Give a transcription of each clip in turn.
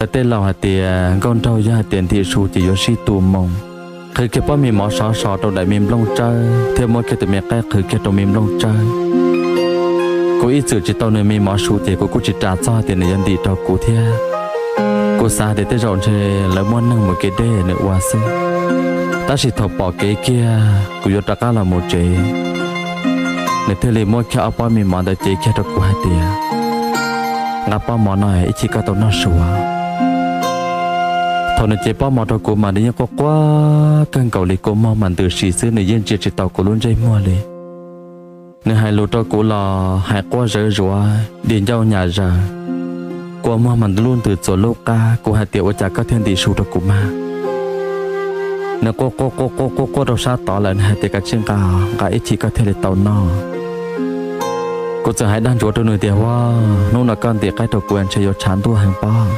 Lawv tej laus hais tias nkauj nraug yog hais tias ntim su ces yuav sib tu moo. Qhwv kiag pob me mov sov so rau daim me nplooj tsawb thiab muab kiag tus me qaib qhwv kiag rau me nplooj tsawb. Kuv ib txwm tsis tau nws me mov su ces kuv kuj tsis ras txog hais tias nws yuav ntim rau kuv thiab. Kuv xav hais tias tej zaum ntshe lawv muab neeg mus kev deb nws ua xwb. Tab sis thaum pom kev kiag kuv yuav rov qab los mus tsev, nws thiaj li muab kiag ob pob me mov ntawd cev kiag rau kuv hais tias, nqa pob mov no ib chim koj tau noj su. Thaum nws cev pob mov rau kuv mas nws yeej quaj quaj kawg nkaus li, kua muag mas ntws si xwb, nws yeej ntsia tsis tau kuv lub ntsej muag li. Nws hais lus rau kuv los hais quaj zawv zuav di ncauj nyam zaws, kua muag mas lub ntws txuas lub qab. Kuv hais tias ua cas koj thiaj ntim su rau kuv mas? Nws quaj quaj quaj quaj quaj quaj rau sab tod lawm, nws hais tias kav tsij nqa, nqa ib chim koj thiaj li tau noj. Kuv txawm hais dag ntsuav rau nws tias, huaj, hnub no koj ntim qaib rau kuv ntshe yuav tshav ntuj heev pob.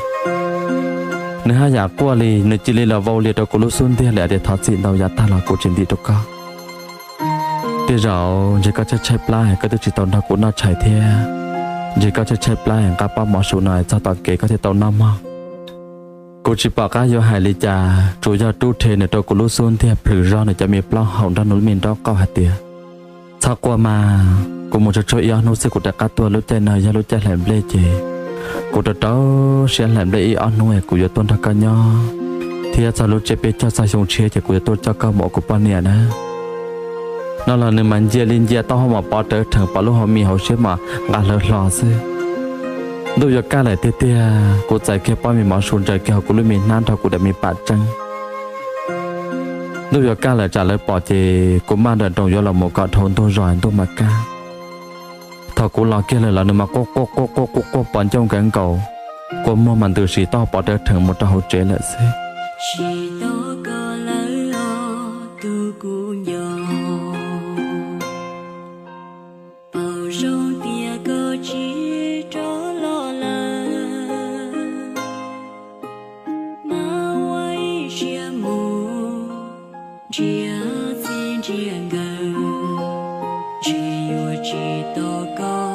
Nws haj yam quaj li, nws cia li los vau lias rau kuv lub xub ntiag lawm tias thov txim ntau, yav tag los kuv tsis ntim rau koj. Tej zaum ntshe koj tshaib tshaib plab, koj twb tsis tau nrog kuv noj tshais thiab. Ntshe koj tshaib tshaib plab, nqa pob mov su no txog tom kev koj thiaj tau noj mog. Kuv tsis pom qab yuav hais li cas, tsuas yog rub rhe nws rau kuv lub xub ntiag plhws zog nws cov me plaub hau nrog nws lub me nraub qaum hais tias, txhob quaj mas, kuv mus tsuag tsuag ib ob hnub xwb kuv rov qab tuaj. Lub caij no yog lub caij hlais nplej ces kuv rau rau siab hlais nplej ib ob hnub es kuv yuav tuaj nrog koj nyob, thiab txog lub tsiab peb caug txog xyoo tshiab ces kuv yuav tuaj coj koj mus ua kuv poj niam na. No los nws mas ncia li ncia taub hau mas pov rawv rhees, pom lub hauv mis hauv siab mas nqa hlawv hlo xwb. Ntuj yuav kaj lawm tiag tiag, kuv txais kiag pob me mov su ntsaws kiag hauv kuv lub me hnab nrog kuv daim me pam tseeb. Ntuj yuav kaj lawm tsam lawv pom ces kuv maj nrawm nroos yuav los mus kom dhau ntug zos ntuj mas kaj. Thaum kuv los kiag lawm los nws mas quaj quaj quaj quaj quaj quaj pos ncauj nkawd nkaus, kua muag mas ntws si toj pov rawv rhees mus rau hauv tsev lawm xwb. Tsis tau koj lawm os tus kuv nco, paub zoo tias koj tsis rov los lawm, mas ua ib siab mus nrhiav txij nrhiav nkawm, ntshe yuav tsis tau koj